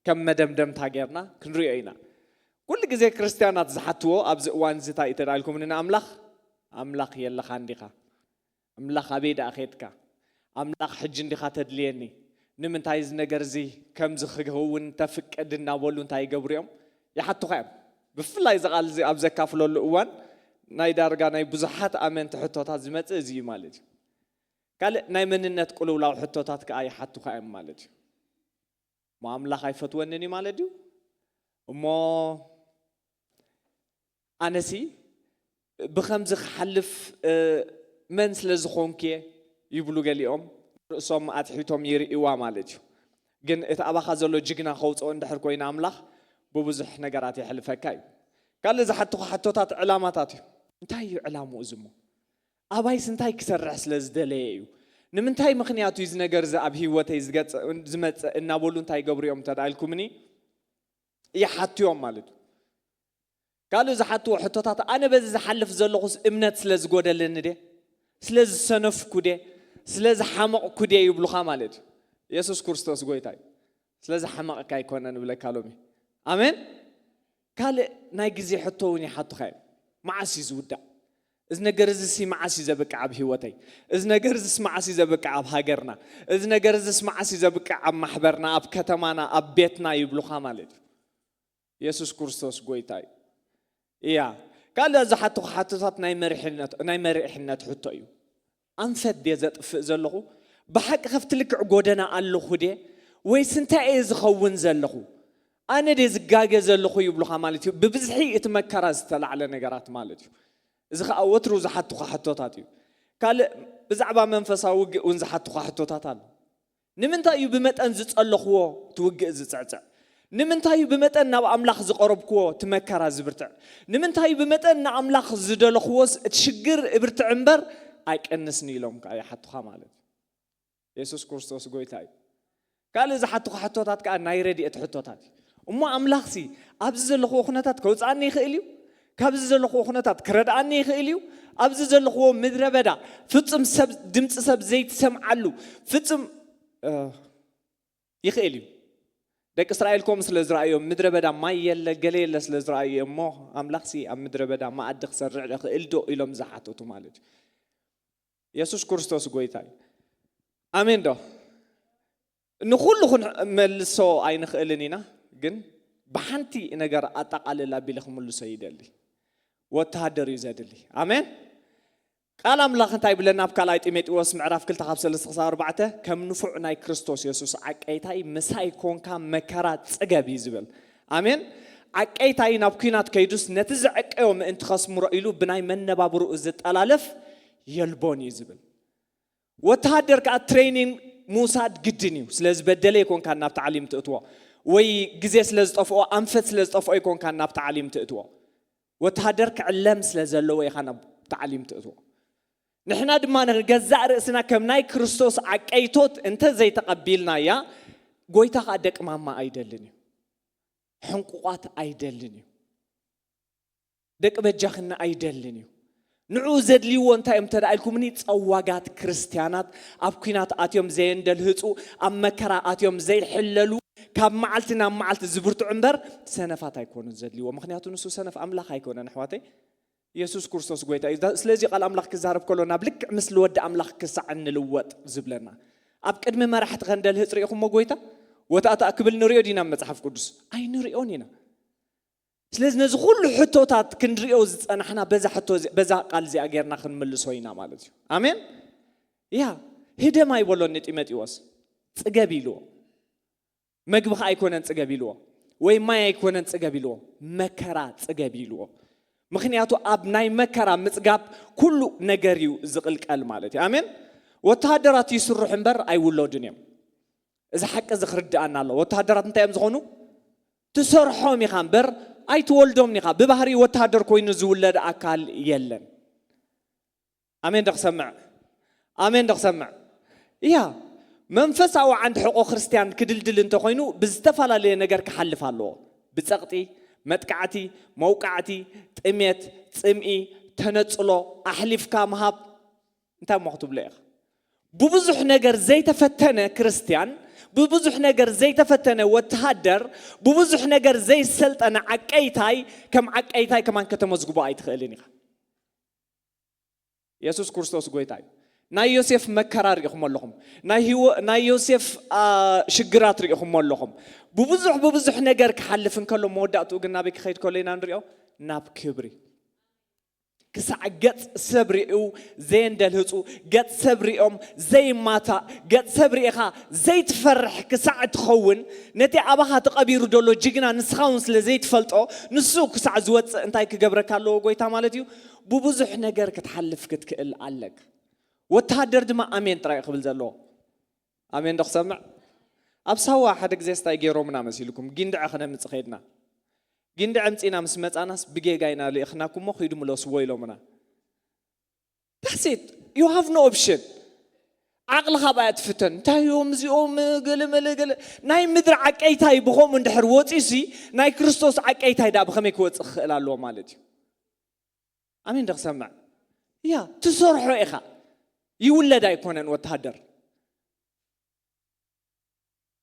ከም መደምደምታ ጌርና ክንሪኦ ኢና። ኩሉ ግዜ ክርስትያናት ዝሓትዎ ኣብዚ እዋን እዚ እንታይ እዩ ተዳልኩምኒ ንኣምላኽ? ኣምላኽ የለኻን ዲኻ? ኣምላኽ ኣበይ ደኣ ኸድካ? ኣምላኽ ሕጂ እንዲኻ ተድልየኒ? ንምንታይ እዚ ነገር እዚ ከምዚ ክኸውን ተፍቅድ እናበሉ እንታይ ይገብሩ እዮም? ይሓቱኻ እዮም። ብፍላይ እዚ ቃል እዚ ኣብ ዘካፍለሉ እዋን ናይ ዳርጋ ናይ ብዙሓት ኣመንቲ ሕቶታት ዝመጽእ እዚ እዩ ማለት እዩ። ካልእ ናይ መንነት ቅልውላው ሕቶታት ከኣ ይሓቱኻ እዮም ማለት እዩ። እሞ ኣምላኽ ኣይፈትወንን እዩ ማለት ድዩ? እሞ ኣነሲ ብኸምዚ ክሓልፍ መን ስለ ዝኾንኩ እየ ይብሉ ገሊኦም። ርእሶም ኣትሒቶም ይርእይዋ ማለት እዩ። ግን እቲ ኣባኻ ዘሎ ጅግና ከውፅኦ እንድሕር ኮይኑ ኣምላኽ ብብዙሕ ነገራት የሕልፈካ እዩ። ካልእ ዝሓትኹ ሕቶታት ዕላማታት እዩ። እንታይ እዩ ዕላምኡ እዚ እሞ? ኣባይስ እንታይ ክሰርሕ ስለ ዝደለየ እዩ? ንምንታይ ምኽንያቱ እዚ ነገር እዚ ኣብ ህይወተይ ዝመፅእ እናበሉ እንታይ ይገብሩ እዮም ተዳኢልኩምኒ ይሓቱ እዮም ማለት እዩ። ካልእ ዝሓትዎ ሕቶታት ኣነ በዚ ዝሓልፍ ዘለኹስ እምነት ስለ ዝጎደለኒ ደ? ስለ ዝሰነፍኩ ደ? ስለ ዝሓመቕኩ ደ ይብሉኻ ማለት እዩ። የሱስ ክርስቶስ ጎይታ እዩ። ስለ ዝሓመቕካ ኣይኮነን እብለካ ሎሚ። ኣሜን። ካልእ ናይ ግዜ ሕቶ እውን ይሓቱኻ እዩ። መዓስ እዩ ዝውዳእ? እዚ ነገር እዚ ሲ መዓስ እዩ ዘብቅዕ ኣብ ህይወተይ? እዚ ነገር እዚ ሲ መዓስ እዩ ዘብቅዕ ኣብ ሃገርና? እዚ ነገር እዚ ሲ መዓስ እዩ ዘብቅዕ ኣብ ማሕበርና፣ ኣብ ከተማና፣ ኣብ ቤትና ይብሉኻ ማለት እዩ። የሱስ ክርስቶስ ጎይታ እዩ። እያ። ካልእ ዝሓትኹ ሓቶታት ናይ መሪሕነት ናይ መሪሕነት ሕቶ እዩ። ኣንፈት ድየ ዘጥፍእ ዘለኹ? ብሓቂ ከፍቲ ልክዕ ጎደና ኣለኹ ድየ? ወይስ እንታይ እየ ዝኸውን ዘለኹ? ኣነ ድየ ዝጋገ ዘለኹ ይብሉኻ ማለት እዩ። ብብዝሒ እቲ መከራ ዝተላዕለ ነገራት ማለት እዩ። እዚ ኸኣ ወትሩ ዝሓትኹ ሕቶታት እዩ። ካልእ ብዛዕባ መንፈሳዊ ውግእ እውን ዝሓትኹ ሕቶታት ኣሎ። ንምንታይ እዩ ብመጠን ዝጸለኽዎ እቲ ውግእ ዝጽዕጽዕ? ንምንታይ እዩ ብመጠን ናብ ኣምላኽ ዝቐረብክዎ እቲ መከራ ዝብርትዕ? ንምንታይ እዩ ብመጠን ንኣምላኽ ዝደለኽዎስ እቲ ሽግር እብርትዕ እምበር ኣይቀንስን ኢሎም ከኣ ይሓቱኻ ማለት እዩ። የሱስ ክርስቶስ ጎይታ እዩ። ካልእ ዝሓትኹ ሕቶታት ከኣ ናይ ረድኤት ሕቶታት እዩ። እሞ ኣምላኽሲ ኣብዚ ዘለኽዎ ኩነታት ከውጽኣኒ ይኽእል እዩ? ካብዚ ዘለኽዎ ኩነታት ክረድኣኒ ይኽእል እዩ? ኣብዚ ዘለኽዎ ምድረ በዳ ፍጹም ሰብ ድምጺ ሰብ ዘይትሰምዓሉ ፍጹም እ፣ ይኽእል እዩ። ደቂ እስራኤል ከምኡ ስለ ዝረኣዮም ምድረ በዳ ማይ የለ ገለ የለ ስለ ዝረኣዩ እዮም እሞ ኣምላኽሲ ኣብ ምድረ በዳ መኣዲ ክሰርዕ ይኽእል ዶ ኢሎም ዝሓተቱ ማለት እዩ። የሱስ ክርስቶስ ጎይታ እዩ። ኣሜን ዶ? ንኹሉ ክንመልሶ ኣይንኽእልን ኢና፣ ግን ብሓንቲ ነገር ኣጠቓልል ኣቢለ ክምልሶ ይደሊ። ወተሃደር እዩ ዘድሊ። ኣሜን። ቃል ኣምላኽ እንታይ ይብለና? ኣብ ካልኣይ ጢሞቴዎስ ምዕራፍ ክልተ ካብ ሰለስተ ክሳብ ኣርባዕተ፣ ከም ንፉዕ ናይ ክርስቶስ የሱስ ዓቀይታይ ምሳይ ኮንካ መከራ ጽገብ እዩ ዝብል። ኣሜን። ዓቀይታይ ናብ ኲናት ከይዱስ ነቲ ዘዕቀዮ ምእንቲ ከስምሮ ኢሉ ብናይ መነባብርኡ ዝጠላለፍ የልቦን እዩ ዝብል። ወተሃደር ከኣ ትሬኒንግ ምውሳድ ግድን እዩ። ስለ ዝበደለ ኣይኮንካን ናብ ታዕሊም ትእትዎ፣ ወይ ግዜ ስለ ዝጠፍኦ፣ ኣንፈት ስለ ዝጠፍኦ ኣይኮንካን ናብ ታዕሊም ትእትዎ። ወተሃደር ክዕለም ስለ ዘለዎ ኢኻ ናብ ታዕሊም ትእትዎ። ንሕና ድማ ንገዛእ ርእስና ከም ናይ ክርስቶስ ዓቀይቶት እንተ ዘይተቐቢልናያ፣ ጎይታ ኸኣ ደቂ ማማ ኣይደልን እዩ። ሕንቁቋት ኣይደልን እዩ። ደቂ በጃኽና ኣይደልን እዩ። ንዕኡ ዘድልይዎ እንታይ እዮም እንተ ደኣ ኢልኩምኒ፣ ጸዋጋት ክርስትያናት ኣብ ኲናት ኣትዮም ዘየንደልህጹ፣ ኣብ መከራ ኣትዮም ዘይሕለሉ፣ ካብ መዓልቲ ናብ መዓልቲ ዝብርትዑ እምበር ሰነፋት ኣይኮኑን ዘድልይዎ። ምኽንያቱ ንሱ ሰነፍ ኣምላኽ ኣይኮነን ኣሕዋተይ። የሱስ ክርስቶስ ጎይታ እዩ። ስለዚ ቃል ኣምላኽ ክዛረብ ከሎ ናብ ልክዕ ምስሊ ወዲ ኣምላኽ ክሳዕ እንልወጥ ዝብለና። ኣብ ቅድሚ መራሕቲ ከንደልህጽ ርኢኹሞ ጎይታ? ወታእታእ ክብል ንሪኦ ዲና ኣብ መጽሓፍ ቅዱስ? ኣይንሪኦን ኢና። ስለዚ ነዚ ኩሉ ሕቶታት ክንሪኦ ዝጸናሕና በዛ ሕቶ እዚ- በዛ ቃል እዚኣ ጌርና ክንምልሶ ኢና ማለት እዩ። ኣሜን። ያ ህደም ኣይበሎን ንጢሞቴዎስ፣ ጽገብ ኢልዎ። መግቢ ኸኣ ኣይኮነን ጽገብ ኢልዎ፣ ወይ ማይ ኣይኮነን ጽገብ ኢልዎ፣ መከራ ጽገብ ኢልዎ። ምኽንያቱ ኣብ ናይ መከራ ምጽጋብ ኩሉ ነገር እዩ ዝቕልቀል ማለት እዩ። ኣሜን። ወተሃደራት ይስርሑ እምበር ኣይውለዱን እዮም። እዚ ሓቂ እዚ ክርድኣና ኣለዎ። ወተሃደራት እንታይ እዮም ዝኾኑ? ትሰርሖም ኢኻ እምበር ኣይትወልዶምን ኢኻ። ብባህሪ ወተሃደር ኮይኑ ዝውለድ ኣካል የለን። ኣሜን ዶ ክሰምዕ? ኣሜን ዶ ክሰምዕ? እያ። መንፈሳዊ ዓንዲ ሕቆ ክርስትያን ክድልድል እንተኾይኑ ብዝተፈላለየ ነገር ክሓልፍ ኣለዎ። ብጸቕጢ፣ መጥቃዕቲ፣ መውቃዕቲ፣ ጥሜት፣ ጽምኢ፣ ተነጽሎ፣ ኣሕሊፍካ ምሃብ፣ እንታይ እሞ ክትብሎ ኢኻ? ብብዙሕ ነገር ዘይተፈተነ ክርስትያን ብብዙሕ ነገር ዘይተፈተነ ወተሃደር፣ ብብዙሕ ነገር ዘይሰልጠነ ዓቀይታይ፣ ከም ዓቀይታይ ከማን ከተመዝግቦ ኣይትኽእልን ኢኻ። የሱስ ክርስቶስ ጎይታ እዩ። ናይ ዮሴፍ መከራ ርኢኹም ኣለኹም። ናይ ህይወ-፣ ናይ ዮሴፍ፣ አ፣ ሽግራት ርኢኹም ኣለኹም። ብብዙሕ፣ ብብዙሕ ነገር ክሓልፍ እንከሎ፣ መወዳእትኡ ግን ናበይ ክኸይድ ከሎ ኢና ንሪኦ? ናብ ክብሪ። ክሳዕ ገጽ ሰብ ሪኡ ዘየንደልህጹ፣ ገጽ ሰብ ሪኦም ዘይማታእ፣ ገጽ ሰብ ሪኢኻ ዘይትፈርሕ ክሳዕ ትኸውን፣ ነቲ ኣባኻ ተቐቢሩ ዘሎ ጅግና ንስኻ እውን ስለ ዘይትፈልጦ፣ ንሱ ክሳዕ ዝወጽእ እንታይ ክገብረካ ኣለዎ ጎይታ ማለት እዩ? ብብዙሕ ነገር ክትሓልፍ ክትክእል ኣለካ። ወተሃደር ድማ ኣሜን ጥራይ ክብል ዘለዎ። ኣሜን ዶ ክሰምዕ? ኣብ ሳዋ ሓደ ግዜ ስታይ ገይሮምና መሲልኩም፣ ጊንድዐ ክነምጽእ ከይድና። ጊንድዐ ኣምጺእና ምስ መጻናስ ብጌጋ ኢና ልእኽናኩሞ፣ ኺዱ ምለስዎ ኢሎምና። That's it. You have no option. ዓቕልኻ ብኣ ትፍተን። እንታይ እዮም እዚኦም? ገለ መለ ገለ። ናይ ምድሪ ዓቀይታይ ብኸምኡ እንድሕር ወጺኡሲ፣ ናይ ክርስቶስ ዓቀይታይ ደኣ ብኸመይ ክወጽእ ክኽእል ኣለዎ ማለት እዩ? ኣሜን ዶ ክሰምዕ? ያ፣ ትሰርሖ ኢኻ። ይውለድ ኣይኮነን ወተሃደር።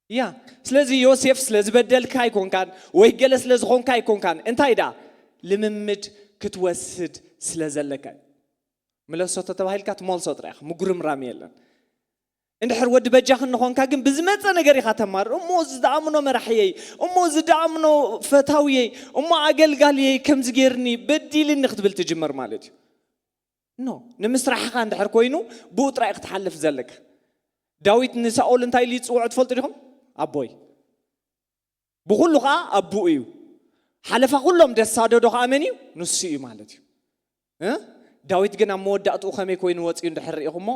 ያ፣ ስለዚ ዮሴፍ ስለ ዝበደልካ ኣይኮንካን፣ ወይ ገለ ስለ ዝኾንካ ኣይኮንካን። እንታይ ደኣ? ልምምድ ክትወስድ ስለ ዘለካ እዩ። ምለሶ ተተባሂልካ ትመልሶ ጥራይ ኢኻ። ምጉርምራም የለን። እንድሕር ወዲ በጃኽን ንኾንካ ግን ብዝመጸ ነገር ኢኻ ተማርር። እሞ እዚ ዝኣምኖ መራሕየይ፣ እሞ እዚ ዝኣምኖ ፈታውየይ፣ እሞ ኣገልጋልየይ ከምዚ ገይርኒ፣ በዲልኒ ክትብል ትጅምር ማለት እዩ። ኖ፣ ንምስራሕኻ እንድሕር ኮይኑ ብኡ ጥራይ ክትሓልፍ ዘለካ። ዳዊት ንሳኦል እንታይ ኢሉ ይጽውዖ ትፈልጡ ዲኹም? ኣቦይ። ብኹሉ ኸኣ ኣቦኡ እዩ። ሓለፋ ኩሎም ደሳደዶ ኸኣ መን እዩ? ንሱ እዩ ማለት እዩ። እ? ዳዊት ግን ኣብ መወዳእትኡ ከመይ ኮይኑ ወጺኡ እንድሕር ርኢኹሞ?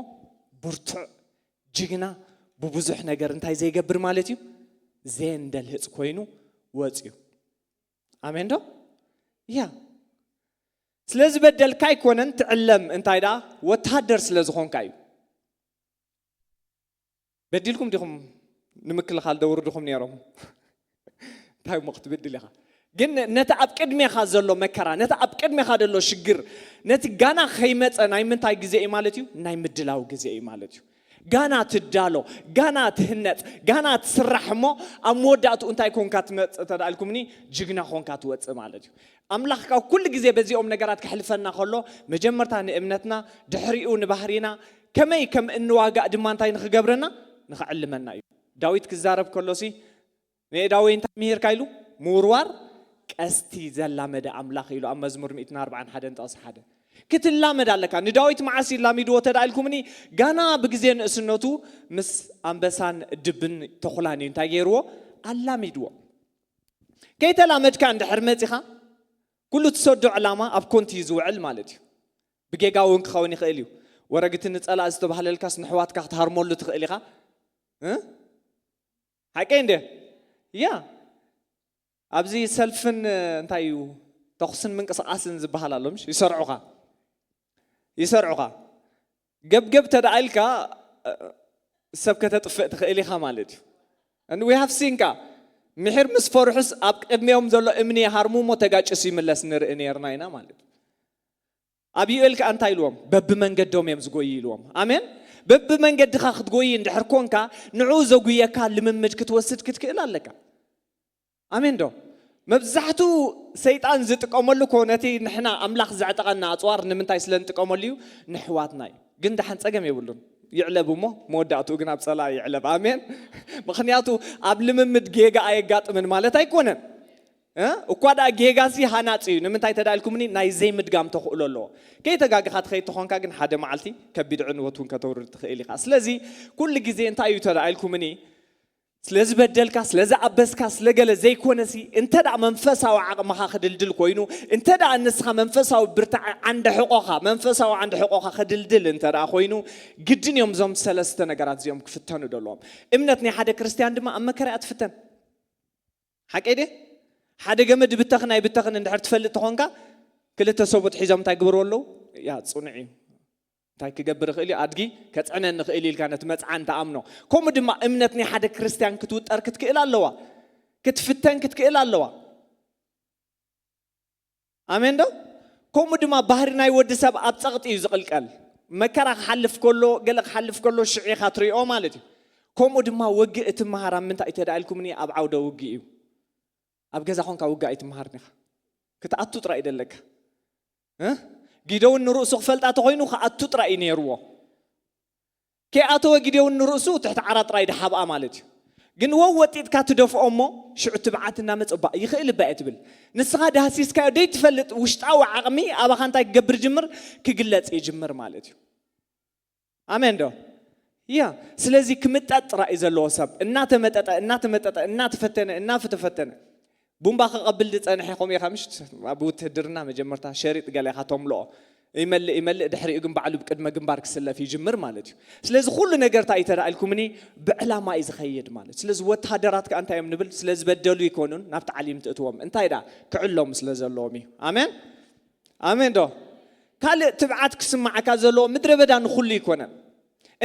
ብርቱዕ፣ ጅግና፣ ብብዙሕ ነገር እንታይ ዘይገብር ማለት እዩ? ዘየንደልህጽ ኮይኑ ወጺኡ። ኣሜን ዶ? ያ። ስለ ዝበደልካ ኣይኮነን ትዕለም፣ እንታይ ደኣ? ወተሃደር ስለ ዝኾንካ እዩ። በዲልኩም ዲኹም ንምክልኻል ደውርድኹም ነይሮም? እንታይ እሞ ክትብድል ኢኻ? ግን ነቲ ኣብ ቅድሜኻ ዘሎ መከራ፣ ነቲ ኣብ ቅድሜኻ ዘሎ ሽግር፣ ነቲ ጋና ከይመጸ ናይ ምንታይ ግዜ እዩ ማለት እዩ? ናይ ምድላው ግዜ እዩ ማለት እዩ። ጋና ትዳሎ፣ ጋና ትህነጽ፣ ጋና ትስራሕ እሞ ኣብ መወዳእትኡ እንታይ ኮንካ ትመጽእ እንተ ደኣ ኢልኩምኒ፣ ጅግና ኮንካ ትወጽእ ማለት እዩ። ኣምላኽ ካብ ኩሉ ግዜ በዚኦም ነገራት ከሕልፈና ከሎ፣ መጀመርታ ንእምነትና፣ ድሕሪኡ ንባህሪና፣ ከመይ ከም እንዋጋእ ድማ እንታይ ንኽገብረና? ንኽዕልመና እዩ። ዳዊት ክዛረብ ከሎሲ፣ ንኤዳወይ እንታይ ምሂርካ ኢሉ? ምውርዋር ቀስቲ ዘላመደ ኣምላኽ ኢሉ ኣብ መዝሙር ሚእትን ኣርባዓን ሓደን ጥቕሲ ሓደ። ክትላመድ ኣለካ። ንዳዊት መዓስ ይላሚድዎ ተዳ ኢልኩምኒ? ጋና ብግዜ ንእስነቱ ምስ ኣንበሳን ድብን ተኹላን እዩ እንታይ ገይርዎ? ኣላሚድዎ። ከይተላመድካ እንድሕር መጺኻ፣ ኩሉ ትሰዶ ዕላማ ኣብ ኮንቲ እዩ ዝውዕል ማለት እዩ። ብጌጋ እውን ክኸውን ይኽእል እዩ። ወረግቲ ንጸላእ ዝተባህለልካስ ንሕዋትካ ክትሃርመሉ ትኽእል ኢኻ። እ? ሓቀይ እንደ? ያ። ኣብዚ ሰልፍን፣ እንታይ እዩ፣ ተኹስን ምንቅስቓስን ዝበሃል ኣሎ፣ ምሽ? ይሰርዑኻ። ይሰርዑኻ። ገብገብ ተደኣ ኢልካ፣ እ፣ ሰብ ከተጥፍእ ትኽእል ኢኻ ማለት እዩ። And we have seen ካ፣ ምሒር ምስ ፈርሑስ ኣብ ቅድሚኦም ዘሎ እምኒ ይሃርሙ እሞ ተጋጭሱ ይምለስ ንርኢ ነይርና ኢና ማለት እዩ። ኣብ ዩኤል ከኣ እንታይ ኢልዎም? በብመንገዶም እዮም ዝጎዩ ኢልዎም። ኣሜን። በብመንገድኻ ክትጎይ እንድሕር ኮንካ፣ ንዕኡ ዘጉየካ ልምምድ ክትወስድ ክትክእል ኣለካ። ኣሜን ዶ? መብዛሕትኡ ሰይጣን ዝጥቀመሉ እኮ ነቲ ንሕና ኣምላኽ ዘዕጠቐና ኣጽዋር ንምንታይ ስለ እንጥቀመሉ እዩ? ንሕዋትና እዩ። ግን ደሓን ጸገም የብሉን። ይዕለብ እሞ መወዳእትኡ ግን ኣብ ጸላኢ ይዕለብ። ኣሜን። ምኽንያቱ ኣብ ልምምድ ጌጋ ኣየጋጥምን ማለት ኣይኮነን። እ? እኳ ደኣ ጌጋሲ ሃናጺ እዩ። ንምንታይ ተዳኢልኩምኒ? ናይ ዘይምድጋም ተኽእሎ ኣለዎ። ከይተጋግኻ ትኸይድ ተኾንካ ግን ሓደ መዓልቲ ከቢድ ዕንወት እውን ከተውርድ ትኽእል ኢኻ። ስለዚ ኩሉ ግዜ እንታይ እዩ ተዳኢልኩምኒ? ስለ ዝበደልካ፣ ስለ ዝኣበስካ፣ ስለ ገለ ዘይኮነሲ፣ እንተ ደኣ መንፈሳዊ ዓቕምኻ ክድልድል ኮይኑ፣ እንተ ደኣ ንስኻ መንፈሳዊ ብርታዐ ዓንዲ ሕቖኻ፣ መንፈሳዊ ዓንዲ ሕቖኻ ክድልድል እንተ ደኣ ኮይኑ፣ ግድን እዮም እዞም ሰለስተ ነገራት እዚኦም ክፍተኑ ዘለዎም። እምነት ናይ ሓደ ክርስትያን ድማ ኣብ መከራ እያ ትፍተን። ሓቀይ ድየ? ሓደ ገመድ ይብተኽን ኣይብተኽን እንድሕር ትፈልጥ ተኾንካ፣ ክልተ ሰብኡት ሒዞም እንታይ ግበርዎ ኣለዉ? ያ፣ ጽኑዕ እዩ። እንታይ ክገብር ይኽእል እዩ? ኣድጊ ከጽዕነኒ ይኽእል እዩ ኢልካ ነቲ መጽዓን ትኣምኖ። ከምኡ ድማ እምነት ናይ ሓደ ክርስትያን ክትውጠር ክትክእል ኣለዋ። ክትፍተን ክትክእል ኣለዋ። ኣሜን ዶ? ከምኡ ድማ ባህሪ ናይ ወዲ ሰብ ኣብ ጸቕጢ እዩ ዝቕልቀል። መከራ ክሓልፍ ከሎ፣ ገለ ክሓልፍ ከሎ ሽዑ ኢኻ ትሪኦ ማለት እዩ። ከምኡ ድማ ወግእ እትመሃር ኣብ ምንታይ እዩ ተዳኢልኩምኒ? ኣብ ዓውደ ውግእ እዩ። ኣብ ገዛ ኾንካ ውግእ ኣይትመሃርን ኢኻ። ክትኣቱ ጥራይ እዩ ደለካ። እ? ጊደውን ንርእሱ ክፈልጣ ተኾይኑ ክኣቱ ጥራይ እዩ ነይርዎ። ከይኣተወ ጊደውን ንርእሱ ትሕቲ ዓራት ጥራይ ድሓብኣ ማለት እዩ። ግን ወው ወጢጥካ ትደፍኦ እሞ ሽዑ ትብዓት እናመጸ እባ ይኽእል እባ እየ ትብል። ንስኻ ዳህሲስካዮ ደይትፈልጥ ውሽጣዊ ዓቕሚ ኣባኻ እንታይ ክገብር ይጅምር? ክግለጽ ይጅምር ማለት እዩ። ኣሜን ዶ? ያ ስለዚ ክምጠጥ ጥራይ እዩ ዘለዎ ሰብ እናተመጠጠ እናተመጠጠ እናተፈተነ እናተፈተነ ቡምባ ክቐብል ዝጸንሐ ከምኡ ኢኻ ምሽ ኣብ ውትህድርና መጀመርታ ሸሪጥ ገለ ኢኻ ተምልኦ ይመልእ ይመልእ ድሕሪኡ ግን ባዕሉ ብቅድመ ግንባር ክስለፍ ይጅምር ማለት እዩ። ስለዚ ኩሉ ነገር እንታይ እዩ ተዳኢልኩምኒ ብዕላማ እዩ ዝኸይድ ማለት። ስለዚ ወተሃደራት ከኣ እንታይ እዮም ንብል? ስለ ዝበደሉ ይኮኑን ናብ ታዕሊም ትእትዎም እንታይ ደኣ ክዕለሙ ስለ ዘለዎም እዩ። ኣሜን ኣሜን ዶ? ካልእ ትብዓት ክስማዓካ ዘለዎ ምድረ በዳ ንኹሉ ይኮነን።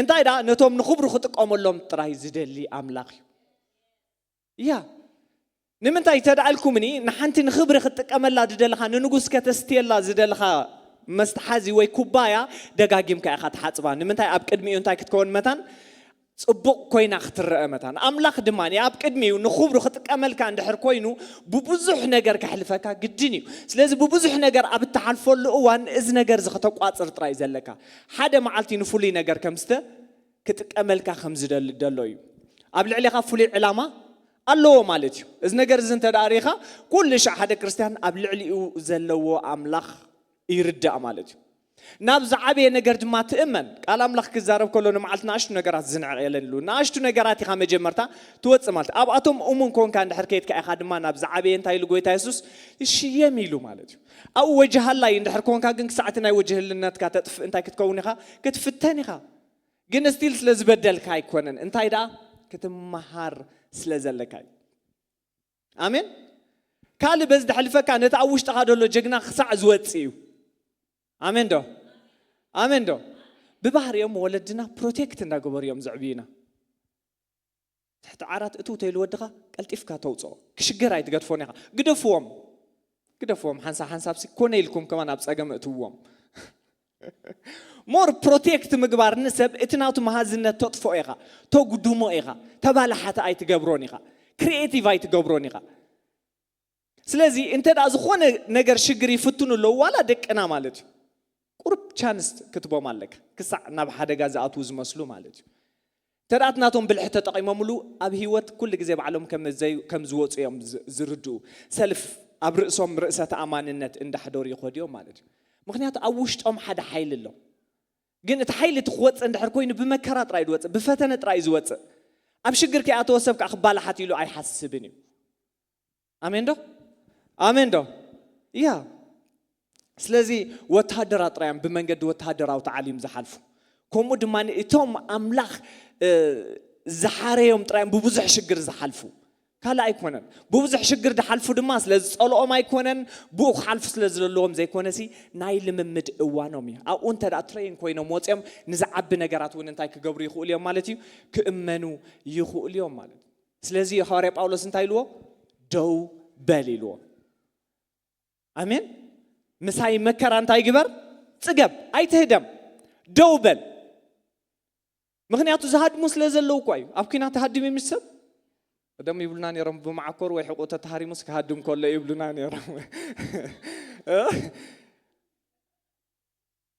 እንታይ ደኣ ነቶም ንኽብሩ ክጥቀመሎም ጥራይ ዝደሊ ኣምላኽ እዩ። እያ ንምንታይ ተዳኣልኩምኒ ንሓንቲ ንኽብሪ ክትጥቀመላ ዝደለኻ ንንጉስ ከተስትየላ ዝደለኻ መስተሓዚ ወይ ኩባያ ደጋጊምካ ኢኻ ትሓጽባ። ንምንታይ ኣብ ቅድሚኡ እንታይ ክትከውን መታን ጽቡቕ ኮይና ክትረአ መታን ኣምላኽ ድማ ኣብ ቅድሚኡ ንኽብሩ ክጥቀመልካ እንድሕር ኮይኑ ብብዙሕ ነገር ከሕልፈካ ግድን እዩ። ስለዚ ብብዙሕ ነገር ኣብ እትሓልፈሉ እዋን እዚ ነገር እዚ ከተቋጽር ጥራይ ዘለካ ሓደ መዓልቲ ንፍሉይ ነገር ከምስተ ክጥቀመልካ ከም ዝደሊ ደሎ እዩ። ኣብ ልዕሊኻ ፍሉይ ዕላማ ኣለዎ ማለት እዩ። እዚ ነገር እዚ እንተ ደኣ ርኢኻ ኩሉ ሻዕ ሓደ ክርስትያን ኣብ ልዕሊኡ ዘለዎ ኣምላኽ ይርዳእ ማለት እዩ። ናብ ዝዓበየ ነገር ድማ ትእመን። ቃል ኣምላኽ ክዛረብ ከሎ ንመዓልቲ ንኣሽቱ ነገራት ዝንዕቕ የለን ኢሉ። ንኣሽቱ ነገራት ኢኻ መጀመርታ ትወጽእ ማለት ኣብኣቶም እሙን ኮንካ እንድሕር ከይድካ ኢኻ ድማ ናብ ዝዓበየ እንታይ ኢሉ ጎይታ የሱስ ይሽየም ኢሉ ማለት እዩ። ኣብኡ ወጅሃላይ እንድሕር ኮንካ ግን ክሳዕቲ ናይ ወጅህልነትካ ተጥፍእ እንታይ ክትከውን ኢኻ ክትፍተን ኢኻ። ግን ስቲል ስለ ዝበደልካ ኣይኮነን እንታይ ደኣ ክትመሃር ስለ ዘለካ እዩ። ኣሜን። ካልእ በዚ ደሕልፈካ ነቲ ኣብ ውሽጥኻ ዘሎ ጀግና ክሳዕ ዝወፅእ እዩ። ኣሜን ዶ? ኣሜን ዶ? ብባህሪኦም ወለድና ፕሮቴክት እንዳገበሩ እዮም ዘዕብዩና። ትሕቲ ዓራት እትው ተይሉ ወድኻ ቀልጢፍካ ተውፅኦ። ክሽገር ኣይትገድፎን ኢኻ። ግደፍዎም። ግደፍዎም ሓንሳብ ሓንሳብ ሲ ኮነ ኢልኩም ከማን ኣብ ፀገም እትውዎም። ሞር ፕሮቴክት ምግባር ንሰብ እቲ ናቱ መሃዝነት ተጥፍኦ ኢኻ፣ ተጉድሞ ኢኻ፣ ተባላሓቲ ኣይትገብሮን ኢኻ፣ ክሪኤቲቭ ኣይትገብሮን ኢኻ። ስለዚ እንተ ደኣ ዝኾነ ነገር ሽግር ይፍትኑ ኣለዉ ዋላ ደቅና ማለት እዩ ቁሩብ ቻንስ ክትቦም ኣለካ ክሳዕ ናብ ሓደጋ ዝኣትዉ ዝመስሉ ማለት እዩ። እንተ ደኣ እቲ ናቶም ብልሒ ተጠቒሞምሉ ኣብ ህይወት ኩሉ ግዜ ባዕሎም ከም ዝወፁ እዮም ዝርድኡ። ሰልፍ ኣብ ርእሶም ርእሰ ተኣማንነት እንዳሕደሩ ይኸዱ እዮም ማለት እዩ። ምክንያቱ ኣብ ውሽጦም ሓደ ሓይሊ ኣሎ። ግን እቲ ሓይሊ እቲ ክወፅእ እንድሕር ኮይኑ ብመከራ ጥራይ ዝወፅእ ብፈተነ ጥራይ ዝወፅእ ኣብ ሽግር ከይኣተወ ሰብ ከዓ ክባላሓት ኢሉ ኣይሓስብን እዩ። ኣሜን ዶ? ኣሜን ዶ? ያ ስለዚ ወታደራት ጥራይ እዮም ብመንገዲ ወታደራዊ ተዓሊም ዝሓልፉ። ከምኡ ድማ እቶም ኣምላኽ ዝሓረዮም ጥራይ እዮም ብብዙሕ ሽግር ዝሓልፉ። ካልእ ኣይኮነን። ብብዙሕ ሽግር ዝሓልፉ ድማ ስለ ዝጸልኦም ኣይኮነን፣ ብኡ ክሓልፉ ስለ ዝደለዎም ዘይኮነሲ ናይ ልምምድ እዋኖም እዩ። ኣብኡ እንተ ደኣ ትሬን ኮይኖም ወጺኦም ንዝዓቢ ነገራት እውን እንታይ ክገብሩ ይኽእሉ እዮም ማለት እዩ? ክእመኑ ይኽእሉ እዮም ማለት እዩ። ስለዚ እዩ ሃዋርያ ጳውሎስ እንታይ ኢልዎ? ደው በል ኢልዎ። ኣሜን። ምሳይ መከራ እንታይ ግበር? ጽገብ፣ ኣይትህደም፣ ደው በል። ምክንያቱ ዝሃድሙ ስለ ዘለዉ እኳ እዩ። ኣብ ኲናት ሃድም እዩ ምስ ሰብ ቀደም ይብሉና ነይሮም፣ ብመዓኮር ወይ ሕቁ ተተሃሪሙስ ክሃድም ከሎ ይብሉና ነይሮም።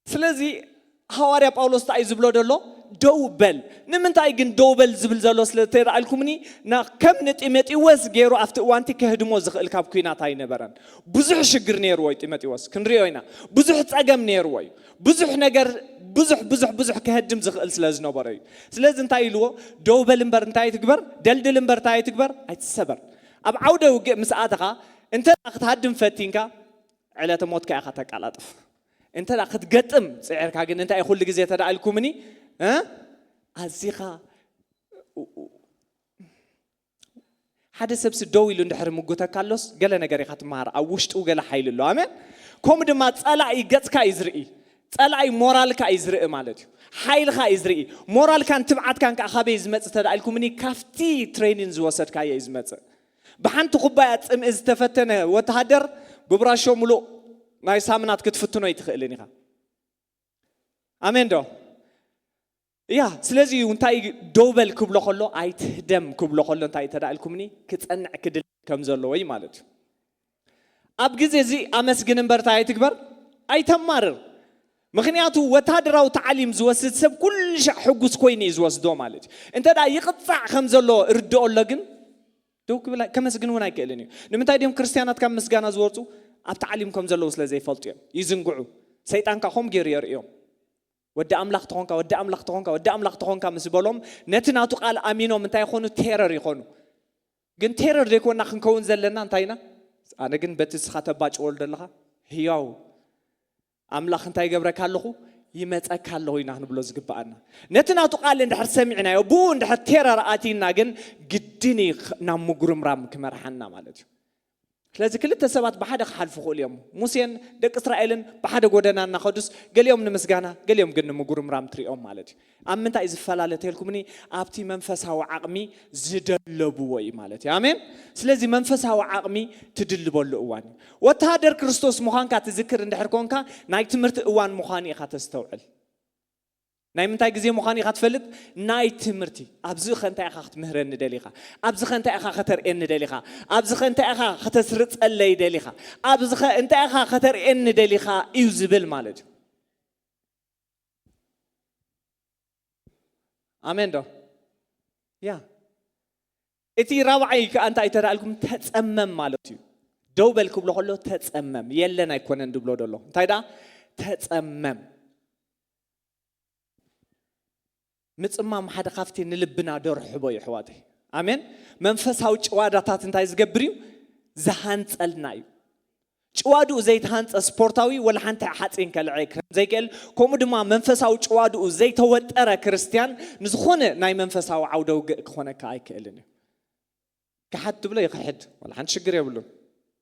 ስለዚ ሃዋርያ ጳውሎስ እንታይ እዩ ዝብሎ ዘሎ? ደው በል። ንምንታይ ግን ደው በል ዝብል ዘሎ ስለ ተረኣልኩምኒ፣ ና ከም ንጢሞቴዎስ ገይሩ ኣብቲ እዋንቲ ከህድሞ ዝኽእል ካብ ኲናት ኣይነበረን። ብዙሕ ሽግር ነይርዎ እዩ ጢሞቴዎስ፣ ክንሪኦ ኢና። ብዙሕ ጸገም ነይርዎ እዩ። ብዙሕ ነገር ብዙሕ ብዙሕ ብዙሕ ከህድም ዝኽእል ስለ ዝነበሮ እዩ። ስለዚ እንታይ ኢልዎ? ደው በል እምበር እንታይ ኣይትግበር፣ ደልድል እምበር እንታይ ኣይትግበር፣ ኣይትሰበር። ኣብ ዓውደ ውግእ ምስ ኣተኻ እንተ ክትሃድም ፈቲንካ ዕለተ ሞትካ ኢኻ ተቃላጥፍ። እንተ ክትገጥም ጽዒርካ ግን እንታይ ኩሉ ግዜ ተዳኣልኩምኒ ኣዚኻ ሓደ ሰብሲ ደው ኢሉ እንድሕር ምጉተካ ኣሎስ ገለ ነገር ኢኻ ትመሃር። ኣብ ውሽጡ ገለ ሓይሊ ኣሎ። ኣሜን። ከምኡ ድማ ጸላኢ ገጽካ እዩ ዝርኢ። ጸላኢ ሞራልካ እዩ ዝርኢ ማለት እዩ። ሓይልካ እዩ ዝርኢ። ሞራልካን ትብዓትካን ከዓ ካበይ ዝመጽእ ተዳኢልኩምኒ ካብቲ ትሬኒን ዝወሰድካዮ እዩ ዝመጽእ። ብሓንቲ ኩባያ ጽምኢ ዝተፈተነ ወተሃደር ብብራሾ ሙሉእ ናይ ሳምናት ክትፍትኖ ኣይትኽእልን ኢኻ። ኣሜን ዶ? እያ። ስለዚ እዩ እንታይ ደው በል ክብሎ ከሎ፣ ኣይትህደም ክብሎ ከሎ እንታይ ተዳእልኩምኒ ክጸንዕ ክድል ከም ዘለዎ እዩ ማለት እዩ። ኣብ ግዜ እዚ ኣመስግን እምበር እንታይ ኣይትግበር፣ ኣይተማርር። ምክንያቱ ወታደራዊ ታዕሊም ዝወስድ ሰብ ኩሉ ሻዕ ሕጉስ ኮይኑ እዩ ዝወስዶ ማለት እዩ። እንተ ደኣ ይቕጻዕ ከም ዘሎ እርድኦ ኣሎ ግን ደው ክብል ኣይ- ከመስግን እውን ኣይክእልን እዩ። ንምንታይ ድዮም ክርስትያናት ካብ ምስጋና ዝወርፁ? ኣብ ታዕሊም ከም ዘለዉ ስለ ዘይፈልጡ እዮም። ይዝንግዑ። ሰይጣን ከዓ ከምኡ ገይሩ የርእዮም። ወዲ ኣምላኽ ተኾንካ፣ ወዲ ኣምላኽ ተኾንካ፣ ወዲ ኣምላኽ ተኾንካ ምስ በሎም ነቲ ናቱ ቃል ኣሚኖም እንታይ ይኾኑ? ቴረር ይኾኑ። ግን ቴረር ዘይኮና ክንከውን ዘለና እንታይ ኢና? ኣነ ግን በቲ ንስኻ ተባጭወሉ ዘለኻ ህያው ኣምላኽ እንታይ ይገብረካ ኣለኹ? ይመጸካ ኣለኹ ኢና ክንብሎ ዝግብኣና። ነቲ ናቱ ቃል እንድሕር ሰሚዕናዮ፣ ብኡ እንድሕር ቴረር ኣቲና ግን ግድን እዩ ናብ ምጉርምራም ክመርሓና ማለት እዩ። ስለዚ ክልተ ሰባት ብሓደ ክሓልፉ ክእሉ እዮም። ሙሴን ደቂ እስራኤልን ብሓደ ጎደና እናኸዱስ ገሊኦም ንምስጋና ገሊኦም ግን ንምጉርምራም ትሪኦም ማለት እዩ። ኣብ ምንታይ እዩ ዝፈላለ ተልኩምኒ? ኣብቲ መንፈሳዊ ዓቕሚ ዝደለብዎ እዩ ማለት እዩ። ኣሜን። ስለዚ መንፈሳዊ ዓቕሚ ትድልበሉ እዋን እዩ። ወተሃደር ክርስቶስ ምዃንካ ትዝክር እንድሕር ኮንካ ናይ ትምህርቲ እዋን ምዃኑ ኢኻ ተስተውዕል። ናይ ምንታይ ግዜ ምዃኑ ኢኻ ትፈልጥ? ናይ ትምህርቲ። ኣብዚ ኸ እንታይ ኢኻ ክትምህረኒ ደሊኻ? ኣብዚ ኸ እንታይ ኢኻ ከተርእየኒ ደሊኻ? ኣብዚ ኸ እንታይ ኢኻ ከተስርጸለይ ደሊኻ? ኣብዚ ኸ እንታይ ኢኻ ከተርእየኒ ደሊኻ እዩ ዝብል ማለት እዩ። ኣሜን ዶ? ያ። እቲ ራብዓይ ከኣ እንታይ ተዳልኩም? ተጸመም ማለት እዩ። ደው በል ክብሎ ከሎ ተጸመም። የለን ኣይኮነን ድብሎ ደሎ። እንታይ ደኣ? ተጸመም። ምጽማም ሓደ ካብቲ ንልብና ደርሕቦ እዩ ኣሕዋተይ። ኣሜን። መንፈሳዊ ጭዋዳታት እንታይ ዝገብር እዩ? ዝሃንጸልና እዩ። ጭዋድኡ ዘይተሃንጸ ስፖርታዊ ወላ ሓንቲ ሓጺን ከልዕል ከም ዘይክእል፣ ከምኡ ድማ መንፈሳዊ ጭዋድኡ ዘይተወጠረ ክርስትያን ንዝኾነ ናይ መንፈሳዊ ዓውደ ውግእ ክኾነካ ኣይክእልን እዩ። ክሓድ ትብሎ ይኽሕድ፣ ወላ ሓንቲ ሽግር የብሉን።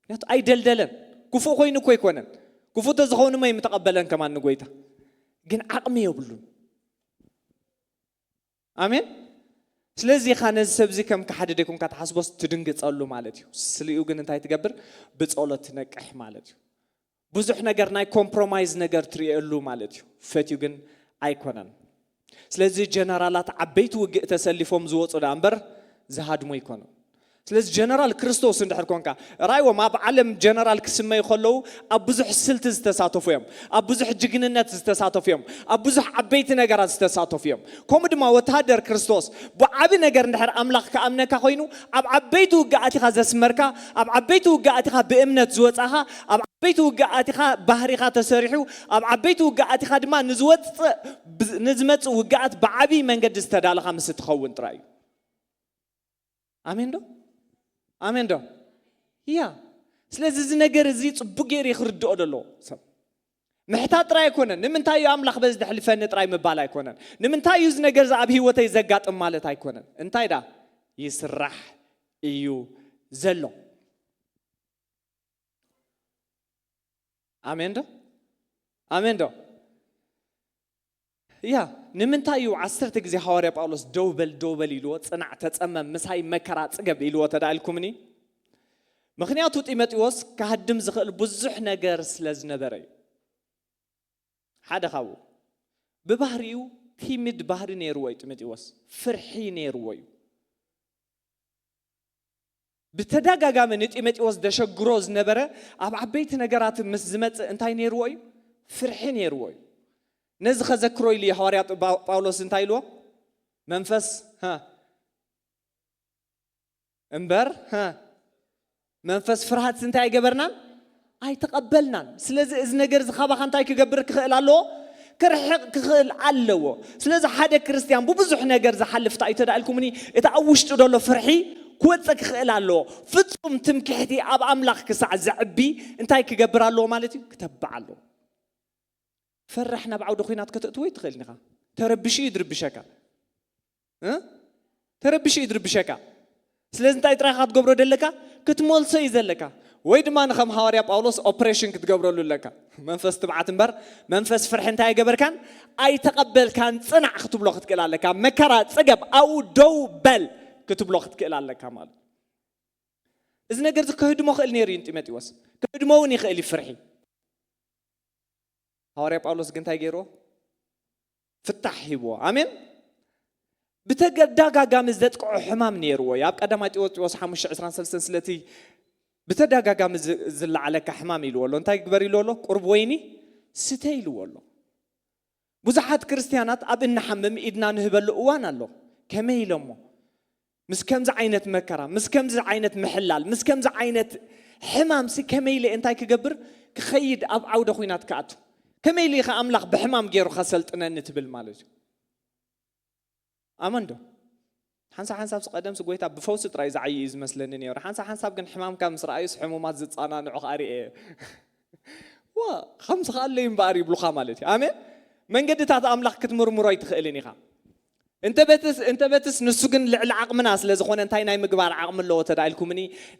ምክንያቱ ኣይደልደለን። ክፉእ ኮይኑ እኮ ኣይኮነን። ክፉእ ተዝኸውን እሞ ኣይምተቐበለን ከማን ንጎይታ። ግን ዓቕሚ የብሉን። ኣሜን። ስለዚ ኢኻ ነዚ ሰብዚ ከም ክሓዲ ደይኮንካ ትሓስቦስ ትድንግጸሉ ማለት እዩ። ስሊኡ ግን እንታይ ትገብር? ብጸሎት ትነቅሕ ማለት እዩ። ብዙሕ ነገር ናይ ኮምፕሮማይዝ ነገር ትርእየሉ ማለት እዩ። ፈትዩ ግን ኣይኮነን። ስለዚ ጀነራላት ዓበይቲ ውግእ ተሰሊፎም ዝወፁ ደኣ እምበር ዝሃድሙ ኣይኮኑን። ስለዚ ጀነራል ክርስቶስ እንድሕር ኮንካ ራይዎም ኣብ ዓለም ጀነራል ክስመዩ ከለዉ ኣብ ብዙሕ ስልቲ ዝተሳተፉ እዮም፣ ኣብ ብዙሕ ጅግንነት ዝተሳተፉ እዮም፣ ኣብ ብዙሕ ዓበይቲ ነገራት ዝተሳተፉ እዮም። ከምኡ ድማ ወተሃደር ክርስቶስ ብዓቢ ነገር እንድሕር ኣምላኽ ክኣምነካ ኮይኑ ኣብ ዓበይቲ ውግኣት ኢኻ ዘስመርካ፣ ኣብ ዓበይቲ ውግኣት ኢኻ ብእምነት ዝወፃኻ፣ ኣብ ዓበይቲ ውግኣት ኢኻ ባህሪኻ ተሰሪሑ፣ ኣብ ዓበይቲ ውግኣት ኢኻ ድማ ንዝወፅእ ንዝመፅእ ውግኣት ብዓቢ መንገዲ ዝተዳለኻ ምስ እትኸውን ጥራይ እዩ። ኣሜን ዶ? ኣሜን ዶ? ያ። ስለዚ እዚ ነገር እዚ ጽቡቅ ገይሩ ክርድኦ ደሎ ሰብ ምሕታት ጥራይ ኣይኮነን። ንምንታይ እዩ ኣምላኽ በዚ ደሕልፈኒ ጥራይ ምባል ኣይኮነን። ንምንታይ እዩ እዚ ነገር እዚ ኣብ ህይወተይ ዘጋጥም ማለት ኣይኮነን። እንታይ ዳ ይስራሕ እዩ ዘሎ። ኣሜን ዶ? ኣሜን ዶ? ያ። ንምንታይ እዩ ዓሰርተ ግዜ ሃዋርያ ጳውሎስ ደው በል ደው በል ኢልዎ፣ ጽናዕ፣ ተጸመም፣ ምሳይ መከራ ጽገብ ኢልዎ ተዳኢልኩምኒ? ምኽንያቱ ጢሞቴዎስ ክሃድም ዝኽእል ብዙሕ ነገር ስለ ዝነበረ እዩ። ሓደ ካብኡ ብባህሪኡ ቲሚድ ባህሪ ነይርዎ እዩ። ጢሞቴዎስ ፍርሒ ነይርዎ እዩ። ብተደጋጋሚ ንጢሞቴዎስ ዘሸግሮ ዝነበረ ኣብ ዓበይቲ ነገራት ምስ ዝመጽእ እንታይ ነይርዎ እዩ? ፍርሒ ነይርዎ እዩ። ነዚ ከዘክሮ ኢሉ እዩ ሃዋርያ ጳ- ጳውሎስ እንታይ ኢልዎ? መንፈስ ሃ እምበር ሃ መንፈስ ፍርሃት እንታይ ኣይገበርናን? ኣይተቐበልናን። ስለዚ እዚ ነገር እዚ ካባኻ እንታይ ክገብር ክኽእል ኣለዎ? ክርሕቕ ክኽእል ኣለዎ። ስለዚ ሓደ ክርስትያን ብብዙሕ ነገር ዝሓልፍ እንታይ እዩ ተዳኢልኩምኒ? እቲ ኣብ ውሽጡ ዘሎ ፍርሒ ክወፅእ ክኽእል ኣለዎ። ፍጹም ትምክሕቲ ኣብ ኣምላኽ ክሳዕ ዘዕቢ እንታይ ክገብር ኣለዎ ማለት እዩ? ክተብዕ ኣለዎ። ፈራሕ ናብ ዓውደ ኲናት ከተእትዎ ይትኽእል ኢኻ። ተረቢሹ እዩ ድርብሸካ። እ? ተረቢሹ እዩ ድርብሸካ። ስለዚ እንታይ ጥራይ ኢኻ ክትገብሮ ደለካ? ክትመልሶ እዩ ዘለካ። ወይ ድማ ንኸም ሃዋርያ ጳውሎስ ኦፕሬሽን ክትገብረሉ ኣለካ። መንፈስ ትብዓት እምበር መንፈስ ፍርሒ እንታይ ኣይገበርካን? ኣይተቐበልካን። ጽናዕ ክትብሎ ክትክእል ኣለካ። መከራ ጽገብ፣ ኣብኡ ደው በል ክትብሎ ክትክእል ኣለካ ማለት። እዚ ነገር እዚ ከህድሞ ክእል ነይሩ እዩ ንጢሞቴዎስ። ከህድሞ እውን ይኽእል እዩ ፍርሒ። ሃዋርያ ጳውሎስ ግን እንታይ ገይርዎ? ፍታሕ ሂብዎ። ኣሜን። ብተደጋጋሚ ዘጥቅዖ ሕማም ነይርዎ እዩ። ኣብ ቀዳማይ ጢሞቴዎስ ሓሙሽተ ዕስራን ሰለስተን ስለቲ ብተደጋጋሚ ዝ- ዝለዓለካ ሕማም ኢልዎ ኣሎ። እንታይ ግበር ኢልዎ ኣሎ? ቁርብ ወይኒ ስተ ኢልዎ ኣሎ። ብዙሓት ክርስትያናት ኣብ እንሓምም ኢድና ንህበሉ እዋን ኣሎ። ከመይ ኢሎሞ? ምስ ከምዚ ዓይነት መከራ፣ ምስ ከምዚ ዓይነት ምሕላል፣ ምስ ከምዚ ዓይነት ሕማምሲ ከመይ ኢለ እንታይ ክገብር ክኸይድ ኣብ ዓውደ ኹናት ክኣቱ? ከመይ ኢለ ኢኻ ኣምላኽ ብሕማም ገይሩ ከሰልጥነኒ ትብል ማለት እዩ? ኣመን ዶ? ሓንሳብ ሓንሳብ ቀደምሲ ጎይታ ብፈውሲ ጥራይ ዝዓይ እዩ ዝመስለኒ ነይሩ። ሓንሳብ ሓንሳብ ግን ሕማምካ ምስ ረኣዩስ ሕሙማት ዝጸናንዑ ከኣ ርእየ። ዋ፣ ከምዚ ከኣለይ እምበኣር ይብሉኻ ማለት እዩ። ኣሜን። መንገድታት ኣምላኽ ክትምርምሮ ኣይትኽእልን ኢኻ። እንተ በትስ እንተ በትስ ንሱ ግን ልዕሊ ዓቕምና ስለ ዝኾነ እንታይ ናይ ምግባር ዓቕሚ ኣለዎ ተዳኢልኩምኒ፣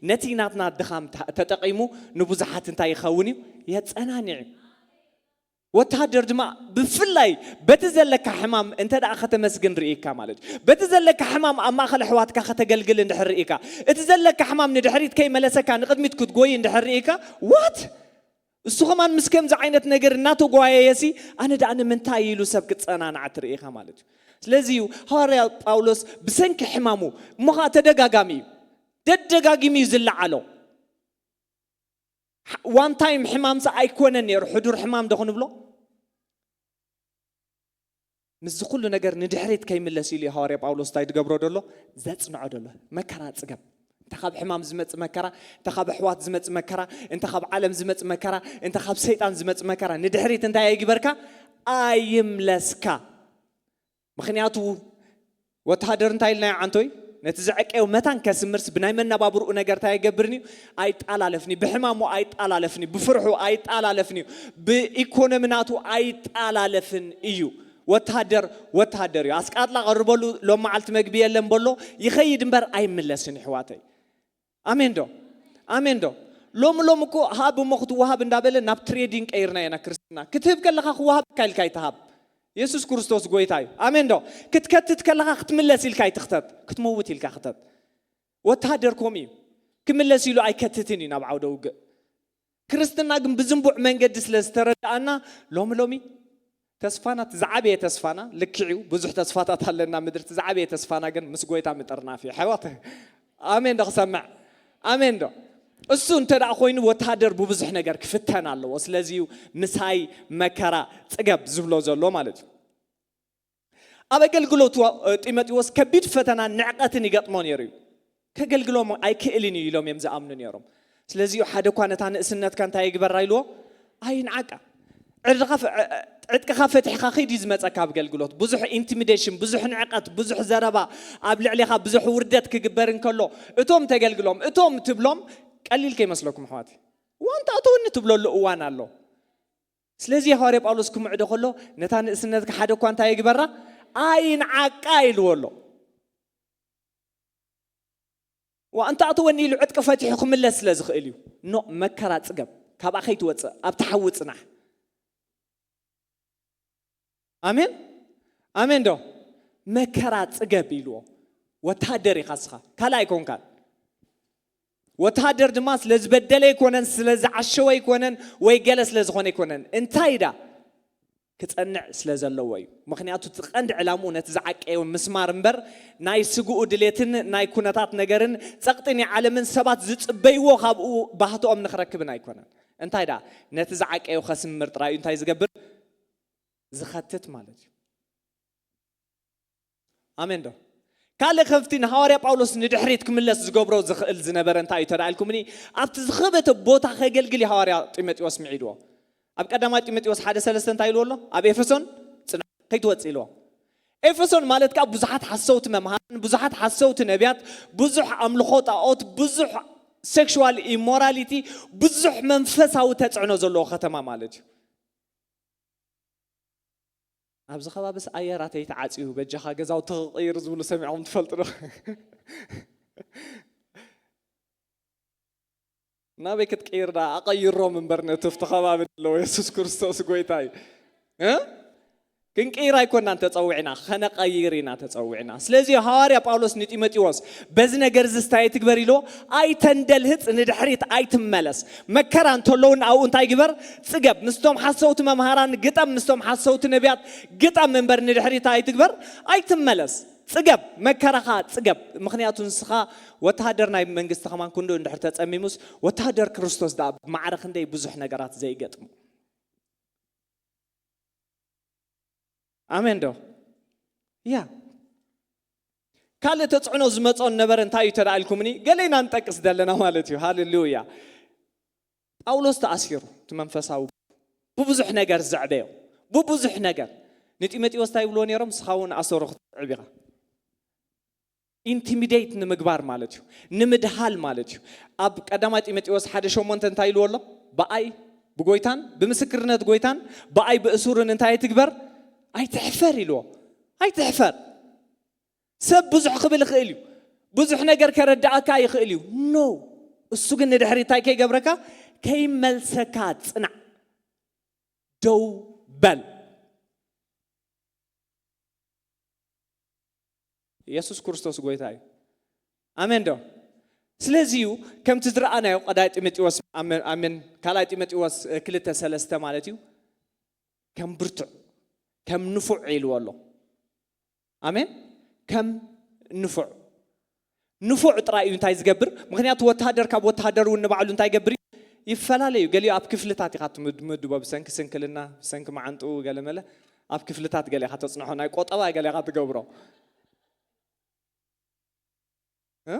ነቲ ናትና ድኻም ተ- ተጠቒሙ ንብዙሓት እንታይ ይኸውን እዩ? የጸናንዕ እዩ። ወተሃደር ድማ ብፍላይ በቲ ዘለካ ሕማም እንተ ደኣ ከተመስግን ርእይካ ማለት እዩ። በቲ ዘለካ ሕማም ኣብ ማእኸል ኣሕዋትካ ከተገልግል እንድሕር ርእይካ፣ እቲ ዘለካ ሕማም ንድሕሪት ከይመለሰካ ንቕድሚት ክትጎይ እንድሕር ርእይካ፣ ዋት እሱ ከማን ምስ ከምዚ ዓይነት ነገር እናተጓየየሲ ኣነ ደኣ ንምንታይ ኢሉ ሰብ ክጸናናዕ ትርእኻ ማለት እዩ። ስለዚ እዩ ሃዋርያ ጳውሎስ ብሰንኪ ሕማሙ እሞ ኸዓ ተደጋጋሚ እዩ ደደጋጊሙ እዩ ዝለዓሎ። ዋን ታይም ሕማምሲ ኣይኮነን ነይሩ፣ ሕዱር ሕማም ዶ ክንብሎ? ምስዚ ኩሉ ነገር ንድሕሪት ከይምለስ ኢሉ ሃዋርያ ጳውሎስ እንታይ ዝገብሮ ዘሎ? ዘጽንዖ ዘሎ መከራ ጽገብ። እንተ ካብ ሕማም ዝመጽእ መከራ፣ እንተ ካብ ኣሕዋት ዝመጽእ መከራ፣ እንተ ካብ ዓለም ዝመጽእ መከራ፣ እንተ ካብ ሰይጣን ዝመጽእ መከራ ንድሕሪት እንታይ ኣይግበርካ? ኣይምለስካ። ምኽንያቱ ወተሃደር እንታይ ኢልናዮ ዓንቶይ? ነቲ ዘዕቀዮ መታን ከስምርስ ብናይ መነባብርኡ ነገር እንታይ ኣይገብርን እዩ? ኣይጣላለፍን እዩ። ብሕማሙ ኣይጣላለፍን እዩ። ብፍርሑ ኣይጣላለፍን እዩ። ብኢኮኖሚ ናቱ ኣይጣላለፍን እዩ። ወተሃደር ወተሃደር እዩ። ኣስቃጥላ ቀርበሉ፣ ሎም መዓልቲ መግቢ የለን በሎ፣ ይኸይድ እምበር ኣይምለስን ይሕዋተይ። ኣሜን ዶ? ኣሜን ዶ? ሎም ሎም እኮ ሃብ እሞ ክትወሃብ እንዳበለ ናብ ትሬዲንግ ቀይርና ኢና ክርስትና። ክትህብ ከለኻ ክወሃበካ ኢልካ ይትሃብ። የሱስ ክርስቶስ ጎይታ እዩ። ኣሜን ዶ? ክትከትት ከለኻ ክትምለስ ኢልካ ይትክተት። ክትመውት ኢልካ ክተት። ወተሃደር ኮም እዩ። ክምለስ ኢሉ ኣይከትትን እዩ ናብ ዓውደ ውግእ። ክርስትና ግን ብዝንቡዕ መንገዲ ስለ ዝተረዳኣና ሎሚ ሎሚ ተስፋና እቲ ዝዓበየ ተስፋና ልክዕ እዩ። ብዙሕ ተስፋታት ኣለና ምድሪ። እቲ ዝዓበየ ተስፋና ግን ምስ ጎይታ ምጥርናፍ እዩ። ኣሕዋት ኣሜን ዶ ክሰምዕ? ኣሜን ዶ? እሱ እንተ ደኣ ኮይኑ ወተሃደር ብብዙሕ ነገር ክፍተን ኣለዎ። ስለዚ እዩ ምሳይ መከራ ጽገብ ዝብሎ ዘሎ ማለት እዩ። ኣብ ኣገልግሎቱ ጢሞቴዎስ ከቢድ ፈተናን ንዕቀትን ይገጥሞ ነይሩ እዩ። ከገልግሎም ኣይክእልን እዩ ኢሎም እዮም ዝኣምኑ ነይሮም። ስለዚ እዩ ሓደ እኳ ነታ ንእስነትካ እንታይ ይግበራ ኢልዎ? ኣይንዓቃ። ዕድኻ ፈ- ዕጥቅኻ ፈቲሕካ ኺድ እዩ ዝመፀካ ኣብ ኣገልግሎት። ብዙሕ ኢንቲሚዴሽን፣ ብዙሕ ንዕቀት፣ ብዙሕ ዘረባ ኣብ ልዕሌኻ ብዙሕ ውርደት ክግበር እንከሎ እቶም ተገልግሎም እቶም ትብሎም ቀሊል ከይመስለኩም ኣሕዋት። ዋንታ እተወኒ ትብለሉ እዋን ኣሎ። ስለዚ ሃዋርያ ጳውሎስ ክምዕዶ ከሎ ነታ ንእስነትካ ሓደ እኳ እንታይ ይግበራ? ኣይንዓቃ ኢልዎ ኣሎ። ዋ እንተ ኣተወኒ ኢሉ ዕጥቂ ፈቲሑ ክምለስ ስለ ዝኽእል እዩ። ኖ መከራ ጽገብ፣ ካብኣ ከይትወጽእ ኣብቲ ሓዊ ጽናሕ። ኣሜን ኣሜን ዶ? መከራ ጽገብ ኢልዎ። ወተሃደር ኢኻ እስኻ፣ ካልእ ኣይኮንካን። ወተሃደር ድማ ስለ ዝበደለ ኣይኮነን፣ ስለ ዝዓሸወ ኣይኮነን፣ ወይ ገለ ስለ ዝኾነ ኣይኮነን። እንታይ ዳ ክጸንዕ ስለ ዘለዎ እዩ። ምኽንያቱ እቲ ቀንዲ ዕላምኡ ነቲ ዝዓቀዮ ምስማር እምበር ናይ ስግኡ ድሌትን ናይ ኩነታት ነገርን ጸቕጢ ናይ ዓለምን ሰባት ዝጽበይዎ ካብኡ ባህትኦም ንኽረክብን ኣይኮነን። እንታይ ዳ ነቲ ዝዓቀዮ ከስምር ጥራይ እዩ እንታይ ዝገብር ዝኸትት ማለት እዩ። ኣሜን ዶ? ካልእ ከፍቲ ንሃዋርያ ጳውሎስ ንድሕሪት ክምለስ ዝገብሮ ዝኽእል ዝነበረ እንታይ እዩ ተዳኢልኩምኒ? ኣብቲ ዝኸበተ ቦታ ከገልግል እዩ ሃዋርያ ጢሞቴዎስ ምዒድዎ። ኣብ ቀዳማይ ጢሞቴዎስ ሓደ ሰለስተ እንታይ ኢልዎ ኣሎ? ኣብ ኤፌሶን ጽናዕ ከይትወጽእ ኢልዎ። ኤፌሶን ማለት ከዓ ብዙሓት ሓሰውቲ መምሃራን፣ ብዙሓት ሓሰውቲ ነቢያት፣ ብዙሕ ኣምልኾ ጣዖት፣ ብዙሕ ሴክሹዋል ኢሞራሊቲ፣ ብዙሕ መንፈሳዊ ተጽዕኖ ዘለዎ ከተማ ማለት እዩ። ኣብዚ ከባቢስ ኣየር ኣተይተዓፅዩ በጃኻ ገዛውቲ ክቕይር ዝብሉ ሰሚዖም ትፈልጡ ዶ? ናበይ ክትቅይር ዳ ኣቐይሮም እምበር ነቲ ኣብቲ ከባቢ ዘለዉ የሱስ ክርስቶስ ጎይታ እዩ። እ? ክንቅይር ኣይኮናን ተፀዊዕና፣ ከነቐይር ኢና ተፀዊዕና። ስለዚ ሃዋርያ ጳውሎስ ንጢሞቴዎስ በዚ ነገር እዚ ስታይ ትግበር ኢልዎ፣ ኣይተንደልህፅ፣ ንድሕሪት ኣይትመለስ። መከራ እንተለውን ኣብኡ እንታይ ግበር? ፅገብ። ምስቶም ሓሰውቲ መምሃራን ግጠም፣ ምስቶም ሓሰውቲ ነቢያት ግጠም እምበር ንድሕሪት ኣይትግበር፣ ኣይትመለስ። ጽገብ፣ መከራኻ ጽገብ። ምኽንያቱ ንስኻ ወተሃደር ናይ መንግስቲ ከማን ክንዱ እንድሕር ተጸሚሙስ፣ ወተሃደር ክርስቶስ ደኣ ማዕረ ክንደይ ብዙሕ ነገራት ዘይገጥሙ። ኣሜን ዶ? ያ። ካልእ ተጽዕኖ ዝመጾ ነበረ እንታይ እዩ ተዳኢልኩምኒ? ገለ ኢና ንጠቅስ ዘለና ማለት እዩ። ሃሌሉያ። ጳውሎስ ተኣሲሩ፣ እቲ መንፈሳዊ ብብዙሕ ነገር ዘዕበዮ፣ ብብዙሕ ነገር። ንጢሞቴዎስ እንታይ ይብልዎ ነይሮም? ንስኻ እውን ኣሰሩ ክትስዕብ ኢኻ። ኢንቲሚዴት ንምግባር ማለት እዩ፣ ንምድሃል ማለት እዩ። ኣብ ቀዳማይ ጢሞቴዎስ ሓደ ሸሞንተ እንታይ ኢልዎ ኣሎ? ብኣይ፣ ብጎይታን ብምስክርነት ጎይታን ብኣይ ብእሱርን እንታይ ኣይትግበር? ኣይትሕፈር ኢልዎ። ኣይትሕፈር። ሰብ ብዙሕ ክብል ይኽእል እዩ፣ ብዙሕ ነገር ከረዳእካ ይኽእል እዩ። ኖ፣ እሱ ግን ንድሕሪ እንታይ ከይገብረካ? ከይመልሰካ ጽናዕ፣ ደው በል። ኢየሱስ ክርስቶስ ጎይታ እዩ። ኣሜን ዶ? ስለዚ እዩ ከምቲ ዝረኣናዮ ቀዳይ ጢሞቴዎስ፣ ኣሜን፣ ኣሜን፣ ካልኣይ ጢሞቴዎስ ክልተ ሰለስተ ማለት እዩ፣ ከም ብርቱዕ፣ ከም ንፉዕ ኢልዎ ኣሎ። ኣሜን። ከም ንፉዕ፣ ንፉዕ ጥራይ እዩ እንታይ ዝገብር? ምኽንያቱ ወተሃደር ካብ ወተሃደር እውን ንባዕሉ እንታይ ይገብር እዩ? ይፈላለ እዩ። ገሊኡ ኣብ ክፍልታት ኢኻ ትምድምድቦ፣ ብሰንኪ ስንክልና፣ ብሰንኪ መዓንጥኡ ገለመለ ኣብ ክፍልታት ገለ ኢኻ ተጽንሖ፣ ናይ ቆጠባ ገለ ኢኻ ትገብሮ። እ?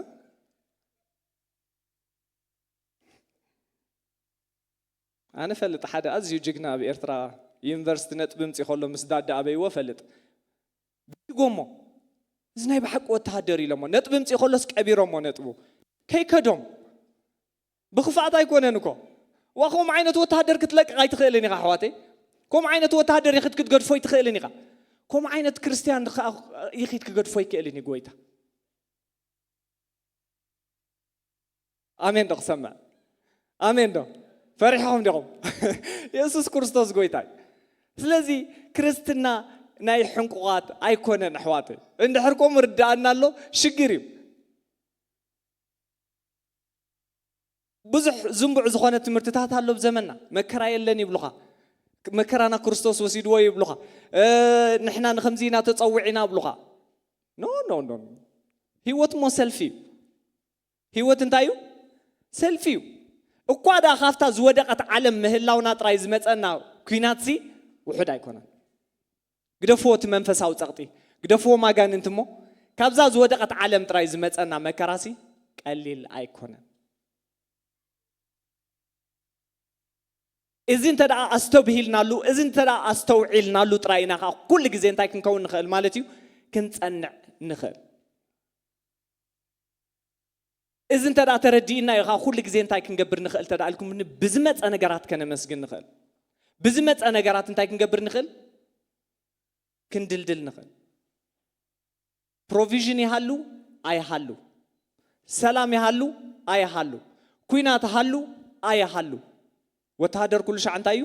ኣነ ፈልጥ ሓደ ኣዝዩ ጅግና ኣብ ኤርትራ ዩኒቨርሲቲ ነጥቢ ምጽእ ከሎ ምስ ዳዳ ኣበይዎ ፈልጥ። ቢጎሞ፣ እዚ ናይ ብሓቂ ወተሃደር ኢሎሞ። ነጥቢ ምጽእ ከሎስ ቀቢሮሞ ነጥቡ። ከይከዶም። ብኽፍኣት ኣይኮነን እኮ። ዋ፣ ከምኡ ዓይነት ወተሃደር ክትለቅቕ ኣይትኽእልን ኢኻ ኣሕዋተይ። ከምኡ ዓይነት ወተሃደር ኢኺት ክትገድፎ ኣይትኽእልን ኢኻ። ከምኡ ዓይነት ክርስትያን ኸኣ ኢኺት ክገድፎ ኣይክእልን እዩ ጎይታ። ኣሜን ዶ ክሰምዕ? ኣሜን ዶ? ፈሪሕኹም ዲኹም? የሱስ ክርስቶስ ጎይታ እዩ። ስለዚ ክርስትና ናይ ሕንቁቓት ኣይኮነን ኣሕዋተይ። እንድሕር ከምኡ ርድኣና ኣሎ፣ ሽግር እዩ። ብዙሕ ዝንቡዕ ዝኾነ ትምህርትታት ኣሎ ኣብ ዘመንና። መከራ የለን ይብሉኻ። መከራና ክርስቶስ ወሲድዎ ይብሉኻ። እ፣ ንሕና ንኸምዚ ኢና ተጸዊዕና ይብሉኻ። ኖ፣ ኖ፣ ኖ፣ ኖ። ህይወት እሞ ሰልፊ እዩ። ህይወት እንታይ እዩ? ሰልፊ እዩ። እኳ ደኣ ካብታ ዝወደቐት ዓለም ምህላውና ጥራይ ዝመጸና ኲናትሲ ውሑድ ኣይኮነን። ግደፍዎ እቲ መንፈሳዊ ጸቕጢ፣ ግደፍዎም ኣጋንንቲ እሞ፣ ካብዛ ዝወደቐት ዓለም ጥራይ ዝመጸና መከራሲ ቀሊል ኣይኮነን። እዚ እንተ ደኣ ኣስተብሂልናሉ፣ እዚ እንተ ደኣ ኣስተውዒልናሉ ጥራይ ኢና ኸኣ ኩሉ ግዜ እንታይ ክንከውን ንኽእል ማለት እዩ? ክንጸንዕ ንኽእል። እዚ እንተ ደኣ ተረዲእና እዩ ኸኣ ኩሉ ግዜ እንታይ ክንገብር ንኽእል እንተ ደኣ ኢልኩምኒ፣ ብዝመጸ ነገራት ከነመስግን ንኽእል። ብዝመጸ ነገራት እንታይ ክንገብር ንኽእል? ክንድልድል ንኽእል። ፕሮቪዥን ይሃሉ ኣይሃሉ፣ ሰላም ይሃሉ ኣይሃሉ፣ ኲናት ሃሉ ኣይሃሉ፣ ወተሃደር ኩሉ ሻዕ እንታይ እዩ?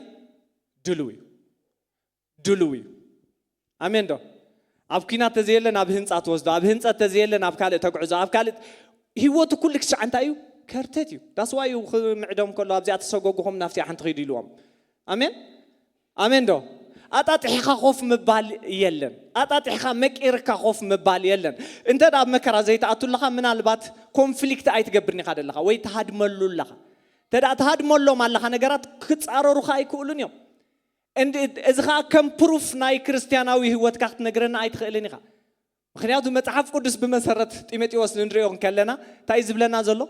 ድሉው እዩ። ድሉው እዩ። ኣሜን ዶ? ኣብ ኲናት ተዘየለ ናብ ህንጻ ትወስዶ፣ ኣብ ህንጸት ተዘየለ ናብ ካልእ ተግዕዞ፣ ኣብ ካልእ ህይወቱ ኩሉ ክሻዕ እንታይ እዩ? ከርተት እዩ። ዳስዋ እዩ ክምዕዶም ከሎ ኣብዚኣ ተሰጎጉኹም ናብዚኣ ሓንቲ ኺዱ ኢልዎም። ኣሜን። ኣሜን ዶ? ኣጣጢሕኻ ኮፍ ምባል የለን። ኣጣጢሕኻ መቂርካ ኮፍ ምባል የለን። እንተ ደኣ ኣብ መከራ ዘይትኣቱ ኣለኻ፣ ምናልባት ኮንፍሊክት ኣይትገብርን ኢኻ ዘለኻ፣ ወይ ትሃድመሉ ኣለኻ። እንተ ደኣ ትሃድመሎም ኣለኻ፣ ነገራት ክጻረሩኻ ኣይክእሉን እዮም። እንድ-፣ እዚ ኸኣ ከም ፕሩፍ ናይ ክርስትያናዊ ህይወትካ ክትነግረና ኣይትኽእልን ኢኻ። ምኽንያቱ መጽሓፍ ቅዱስ ብመሰረት ጢሞቴዎስ ንንሪኦ እንከለና እንታይ እዩ ዝብለና ዘሎ?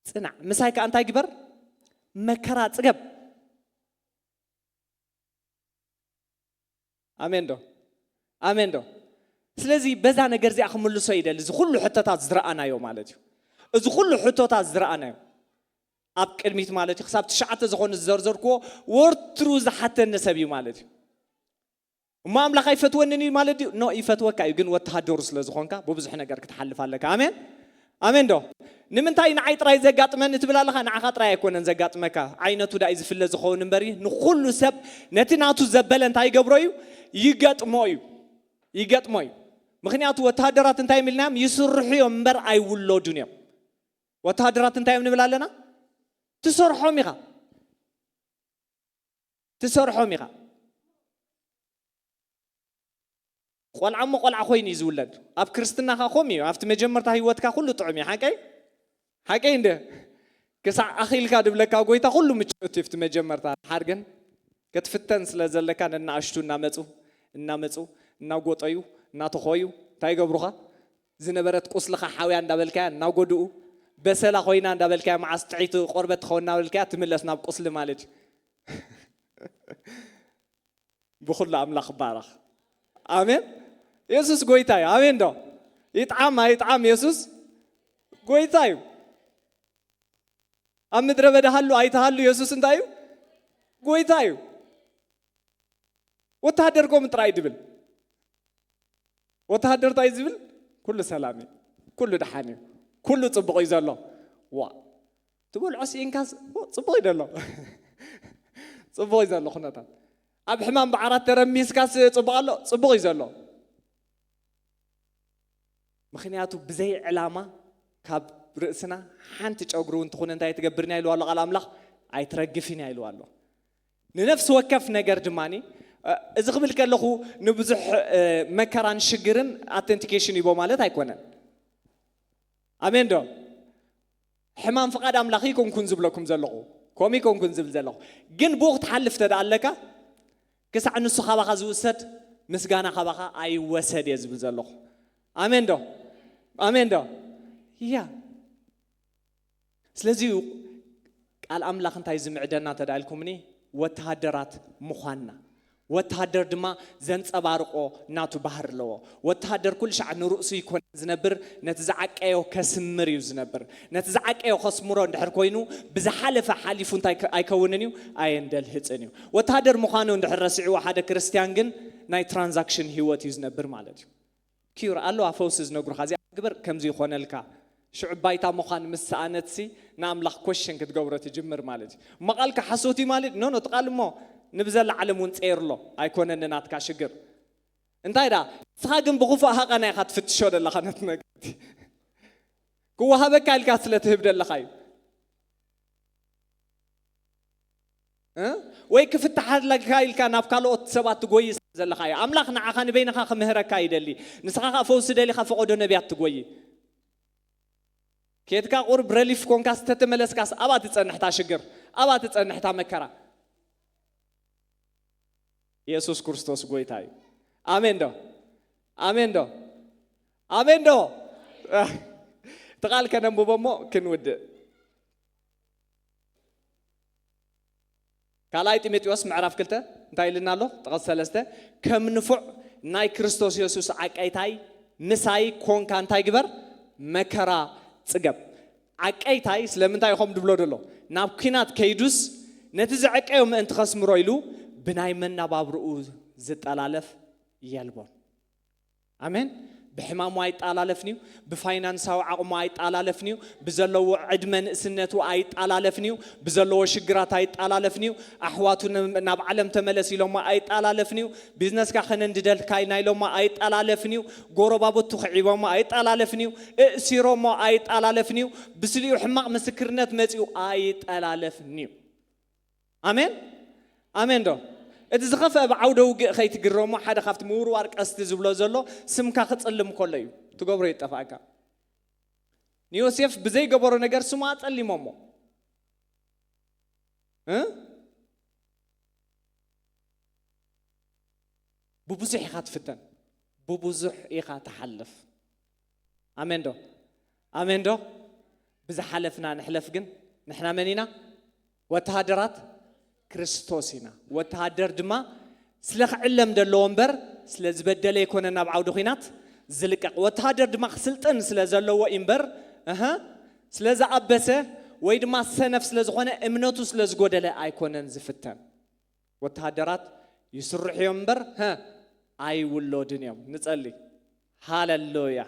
ጽናዕ፣ ምሳይ ከኣ እንታይ ግበር? መከራ ጽገብ። ኣሜን ዶ? ኣሜን ዶ? ስለዚ በዛ ነገር እዚኣ ክምልሶ ይደሊ፣ እዚ ኩሉ ሕቶታት ዝረኣናዮ ማለት እዩ። እዚ ኩሉ ሕቶታት ዝረኣናዮ ኣብ ቅድሚት ማለት እዩ፣ ክሳብ ትሽዓተ ዝኾኑ ዝዘርዘርክዎ ወርትሩ ዝሓተኒ ሰብ እዩ ማለት እዩ። እሞ ኣምላኽ ኣይፈትወንን እዩ ማለት ድዩ? ኖ፣ ይፈትወካ እዩ፣ ግን ወተሃደሩ ስለ ዝኾንካ ብብዙሕ ነገር ክትሓልፍ ኣለካ። ኣሜን፣ ኣሜን ዶ? ንምንታይ ንዓይ ጥራይ ዘጋጥመኒ ትብል ኣለኻ? ንዓኻ ጥራይ ኣይኮነን ዘጋጥመካ፣ ዓይነቱ ዳኣ እዩ ዝፍለ ዝኸውን እምበሪ፣ ንኹሉ ሰብ ነቲ ናቱ ዘበለ እንታይ ይገብሮ እዩ? ይገጥሞ እዩ፣ ይገጥሞ እዩ። ምኽንያቱ ወተሃደራት እንታይ እዮም ኢልናዮም? ይስርሑ እዮም እምበር ኣይውለዱን እዮም። ወተሃደራት እንታይ እዮም ንብል ኣለና? ትሰርሖም ኢኻ፣ ትሰርሖም ኢኻ። ቆልዓ እሞ ቆልዓ ኮይኑ እዩ ዝውለድ። ኣብ ክርስትናኻ ከምኡ እዩ። ኣብቲ መጀመርታ ህይወትካ ኩሉ ጥዑም እዩ። ሓቀይ? ሓቀይ እንደ? ክሳዕ ኣኺልካ ድብለካ ጎይታ ኩሉ ምችት እዩ። ኣብቲ መጀመርታ ድሓር ግን ክትፍተን ስለ ዘለካ ነናእሽቱ እናመፁ እናመፁ እናጎጠዩ እናተኾዩ እንታይ ይገብሩኻ? ዝነበረት ቁስልኻ ሓውያ እንዳበልካያ እናጎድኡ፣ በሰላ ኮይና እንዳበልካያ፣ መዓስ ጥዕይቲ ቆርበት ትኸውን እናበልካያ ትምለስ ናብ ቁስሊ ማለት እዩ። ብኹሉ ኣምላኽ ይባረኽ። ኣሜን። የሱስ ጎይታ እዩ። ኣሜን ዶ? ይጥዓም ኣይጥዓም የሱስ ጎይታ እዩ። ኣብ ምድረ በዳ ሃሉ ኣይተሃሉ የሱስ እንታይ እዩ? ጎይታ እዩ። ወተሃደር ጎም ጥራይ ድብል። ወተሃደር እንታይ ዝብል? ኩሉ ሰላም እዩ፣ ኩሉ ደሓን እዩ፣ ኩሉ ጽቡቕ እዩ ዘሎ። ዋ፣ ትበልዖ ስኢንካስ ጽቡቕ እዩ ዘሎ። ጽቡቕ እዩ ዘሎ ኩነታት። ኣብ ሕማም ብዓራት ተረሚስካስ ጽቡቕ ኣሎ? ጽቡቕ እዩ ዘሎ። ምኽንያቱ ብዘይ ዕላማ ካብ ርእስና ሓንቲ ጨጉሪ እውን ትኹን እንታይ ትገብርን እያ ኢልዋ ኣሎ ቃል ኣምላኽ? ኣይትረግፍን እያ ኢልዋ ኣሎ። ንነፍሲ ወከፍ ነገር ድማ እዚ ክብል ከለኹ ንብዙሕ መከራን ሽግርን ኣተንቲኬሽን ይቦ ማለት ኣይኮነን። ኣሜን ዶ? ሕማም ፍቓድ ኣምላኽ ይኮንኩን ዝብለኩም ዘለኹ፣ ከምኡ ይኮንኩን ዝብል ዘለኹ። ግን ብኡ ክትሓልፍ ተደኣ ኣለካ፣ ክሳዕ ንሱ ካባኻ ዝውሰድ ምስጋና ካባኻ ኣይወሰድ እየ ዝብል ዘለኹ። ኣሜን ዶ? ኣሜን ዶ? ያ ስለዚ እዩ ቃል ኣምላኽ እንታይ ዝምዕደና ተዳኢልኩምኒ? ወተሃደራት ምዃንና። ወተሃደር ድማ ዘንጸባርቆ ናቱ ባህር ኣለዎ። ወተሃደር ኩሉ ሻዕ ንርእሱ ይኮነ ዝነብር፣ ነቲ ዝዓቀዮ ከስምር እዩ ዝነብር። ነቲ ዝዓቀዮ ከስምሮ እንድሕር ኮይኑ ብዝሓለፈ ሓሊፉ እንታይ ኣይከውንን እዩ? ኣየንደልህጽን እዩ። ወተሃደር ምዃኑ እንድሕር ረሲዕዎ ሓደ ክርስትያን ግን ናይ ትራንዛክሽን ህይወት እዩ ዝነብር ማለት እዩ። ኪዩር ኣለዋ ፈውሲ ዝነግሩኻ፣ እዚኣ ግበር ከምዚ ይኾነልካ። ሽዑ ባይታ ምዃን ምስ ሰኣነትሲ ንኣምላኽ ኮሽን ክትገብሮ ትጅምር ማለት እዩ። እሞ ቃልካ ሓሶት እዩ ማለት ኖ ኖ፣ እቲ ቃል እሞ ንብዘላ ዓለም እውን ጸይርሎ ኣይኮነን ናትካ ሽግር። እንታይ ደኣ ንስኻ ግን ብኽፉእ ሃቐና ኢኻ ትፍትሾ ዘለኻ ነቲ ነገር እቲ። ክወሃበካ ኢልካ ስለ ትህብ ዘለኻ እዩ። እ? ወይ ክፍትሓለካ ኢልካ ናብ ካልኦት ሰባት ትጎይ ስለ ዘለኻ እዩ። ኣምላኽ ንዓኻ ንበይንኻ ክምህረካ ይደሊ። ንስኻ ኸኣ ፈውሲ ደሊኻ ፈቐዶ ነቢያት ትጎይ። ኬድካ ቁርብ ረሊፍ ኮንካስ ተተመለስካስ ኣብኣ ትጸንሕታ ሽግር፣ ኣብኣ ትጸንሕታ መከራ። የሱስ ክርስቶስ ጎይታ እዩ። ኣሜን ዶ? ኣሜን ዶ? ኣሜን ዶ? እቲ ቃል ከነንብቦ እሞ ክንውድእ። ካልኣይ ጢሞቴዎስ ምዕራፍ ክልተ እንታይ ኢልና ኣሎ? ጥቐስ ሰለስተ፣ ከም ንፉዕ ናይ ክርስቶስ የሱስ ዓቀይታይ ምሳይ ኮንካ እንታይ ግበር? መከራ ጽገብ። ዓቀይታይ ስለምንታይ ኢኹም ድብሎ ደሎ? ናብ ኲናት ከይዱስ ነቲ ዘዐቀዮ ምእንቲ ኸስምሮ ኢሉ ብናይ መናባብርኡ ዝጠላለፍ የልቦን። ኣሜን። ብሕማሙ ኣይጠላለፍን እዩ። ብፋይናንሳዊ ዓቕሙ ኣይጠላለፍን እዩ። ብዘለዎ ዕድመ ንእስነቱ ኣይጠላለፍን እዩ። ብዘለዎ ሽግራት ኣይጠላለፍን እዩ። ኣሕዋቱ ን-፣ ናብ ዓለም ተመለስ ኢሎሞ ኣይጠላለፍን እዩ። ቢዝነስካ ከነንድደልካ ኢና ኢሎሞ ኣይጠላለፍን እዩ። ጎረባብቱ ክዒቦሞ ኣይጠላለፍን እዩ። እእሲሮሞ ኣይጠላለፍን እዩ። ብስሊኡ ሕማቕ ምስክርነት መጺኡ ኣይጠላለፍን እዩ። ኣሜን። ኣሜን ዶ? እቲ ዝኸፍአ ብዓውደ ውግእ ከይትግረሞ ሓደ ካብቲ ምውርዋር ቀስቲ ዝብሎ ዘሎ ስምካ ክጽልም ከሎ እዩ። ትገብሮ ይጠፍኣካ። ንዮሴፍ ብዘይገበሮ ነገር ስሙ ኣጸሊሞሞ። እ? ብብዙሕ ኢኻ ትፍተን፣ ብብዙሕ ኢኻ ትሓልፍ። ኣሜን ዶ? ኣሜን ዶ? ብዝሓለፍና ንሕለፍ፣ ግን ንሕና መን ኢና? ወተሃደራት ክርስቶስ ኢና። ወተሃደር ድማ ስለ ክዕለም ዘለዎ እምበር ስለ ዝበደለ ኣይኮነ ናብ ዓውዲ ኲናት ዝልቀቕ። ወተሃደር ድማ ክስልጥን ስለ ዘለዎ እዩ እምበር፣ እህ፣ ስለ ዝኣበሰ ወይ ድማ ሰነፍ ስለ ዝኾነ እምነቱ ስለ ዝጎደለ ኣይኮነን ዝፍተን። ወተሃደራት ይስርሑ እዮም እምበር፣ ሀ፣ ኣይውለዱን እዮም። ንጸሊ። ሃለሉያ።